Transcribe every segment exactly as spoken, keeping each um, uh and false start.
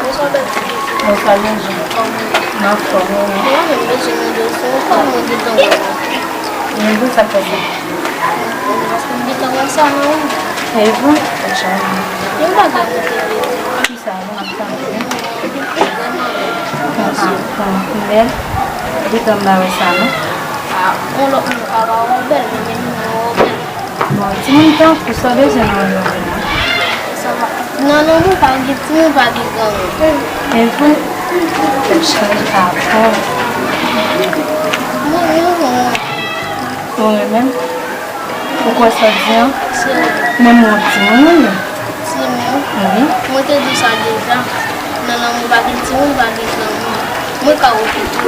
Bonswa, bèl fi. Bonswa, Jean. Kòman w ye? M anfòm, wi. Mwen menm, bezwen mande w, se yon fanm mwen gentan wè la. Mwen di w sa k pase. Paske m gentan wè sa nan ou. E vre? Yon bagay mwen te vle di w. Kisa, mwen ap tande w. Vrèman bèl. Ah, ah, bèl. Gentan m pa wè sa, non. Ah, yon lòt moun ka wè w bèl, men menm mwen wè w bèl. Bon, timoun tankou sa w bezwen nan yon moun? Sa va. Nan lanmou pa gen timoun, pa gen granmoun. E vre? Tèt chaje pa fò. Mwen, mwen, mwen. Ou renmen m? Ou kwè sa w di an? Se vre. Men mwen timoun, wi. Timoun? Wi. Mwen te di w sa deja. Nan lanmou pa gen timoun, pa gen granmoun. Mwen ka okipe w.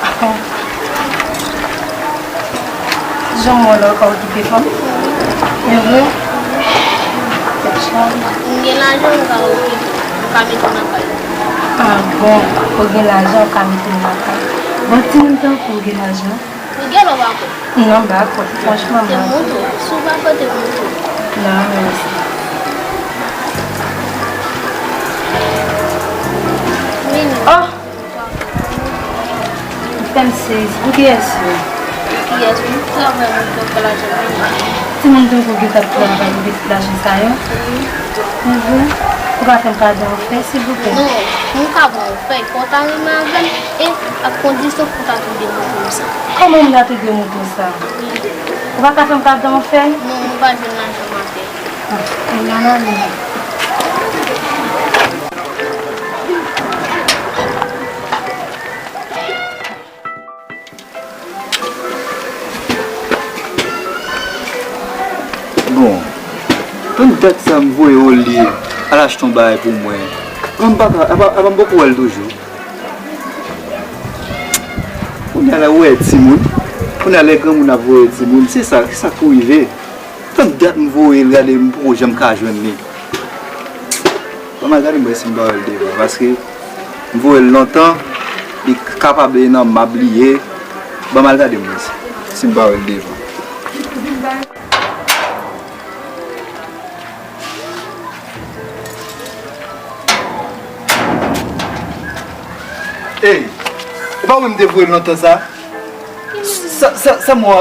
Ah. Jan m wè w la, ou ka okipe fanm? E vre? Tèt chaje. M gen lajan, m ka okipe w. M ka mete w nan kay. Ah bon, ou gen lajan, ou ka mete m nan kay. Bon, timoun tankou w gen lajan. Ou gen lè w pa kwè? Non, m pa kwè. Franchman, m pa kwè. Te montre w. Si w pa kwè, te montre w. Non, mèsi. Vini. Oh! Ou fè m sezi. Pou kiyès yo? Pou kiyès? Ou travay, ou fè lajan, vini. Timoun tankou w ki t ap travay, ou gen tout lajan sa yo? Wi. Mhm. Ou ka fè m kado yon fèy, silvouplè? Non, m ka ba w yon fèy, fò w ta renmen avè m, e ak kondisyon pou w ta tou de moto w sa. Kòman m ta tou de moto w sa? Wi. Ou pa ka fè m kado yon fèy? Non, mwen pa jwenn lajan maten. Ah, kounya m ale. Bon, tann dat sa m voye w li al achte yon bagay pou mwen. Kòm m pa ka, apa, apa m poko wè l toujou. Kounye a la ou wè timoun, kounye a lè granmoun ap voye timoun, se sa, se sa k pou rive. Tann dat m voye l, gade m poko janm ka jwenn li. Ban m al gade m wè si m pa wè l devan, paske m voye l lontan, li kapab e nan m ap bliye. Ban m al gade m wè si, si m pa wè l devan. Ey, e pa ou menm te voye l lontan sa? Sa, sa, sa m wè,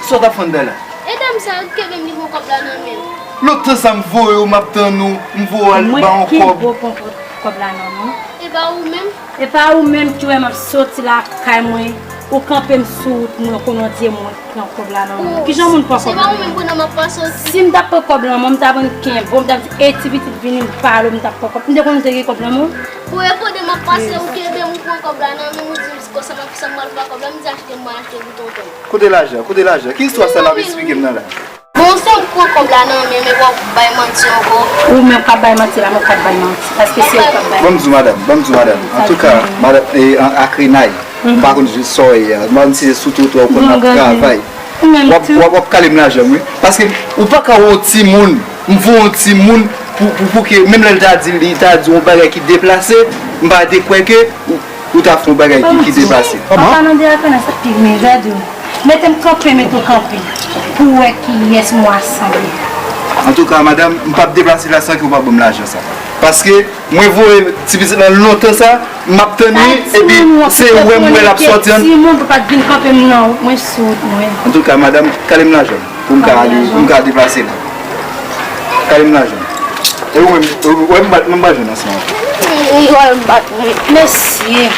sa w t ap fè anndan la? E dam sa, kenbe m, li pran kòb la nan men l. Lontan sa m voye w, m ap tann ou, m voye w al ba yon kòb. Mwen ki vo pran kòb la nan men w? E pa ou menm? E pa ou menm ki wè m ap soti lakay mwen, ou kanpe m sou wout mwen, ou konnen w di mwen pran kòb la nan men w. Kijan moun pran kòb la nan men w? Se pa ou menm, pandan m ap pase osi. Si m t ap pran kòb la nan men w, m t ap vin kenbe w, m t ap di, "Ey, ti pitit, vini m pale w," m t ap pran kòb. M te konnen w te gen kòb la nan men w. Pou e pandan m ap pase, ou kenbe m, ou pran kòb la nan men m, ou di m, "Konsa m ap, sa m pral fè kòb la?" M di, "Achte, m pral achte pou tonton." Kote lajan? Kote lajan? Ki istwa sa l ap esplike m nan la? Bon, se ou k pran kòb la nan men m, epi w ap bay manti ankò. Ou menm k ap bay manti la, mwen p ap bay manti. Paske se ou k ap bay manti. Ban m di w, madanm, ban m di w, madanm. Antouka, madanm, e, an, ak Renay, m pa konn sa w ye a. M pa konn si se sou twotwa ou konn ap travay. W ap, w ap, w ap kale m lajan m, wi. Paske ou pa ka wè yon timoun, m voye yon timoun pou, pou, pou ke, menm lè l ta di, li ta di yon bagay ki deplase, m pa te kwè ke ou, ou ta fè yon bagay ki, ki deplase. An palan de Akana, sa pi mizè di w. Mete m kanpe, mete w kanpe. Pou w wè kiyès mwen sanble. Antouka, madanm, m p ap deplase la san ke w pa ban m lajan sa. Paske mwen voye ti pitit lan lontan sa, m ap tann li, epi se ou wè m wè l ap sòti an. Timoun pou pa t vin kanpe m nan wout mwen sou wout mwen. Antouka, madanm, kale m lajan m pou m ka ale, pou m ka deplase la. Kale m lajan m. E ou menm, ou wè m bat, mwen m pa jwenn ansanm avè w. Li wè l bat mwen. Mesye,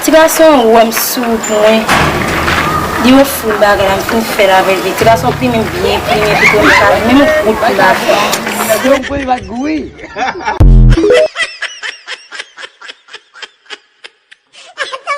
ti gason an wè m sou wout mwen. Li wè foul bagay la, m fin fè l avè l vre. Ti gason plimen byen, plimen pito m pa menm wout pou l ap fè. Yon pwen va gouye.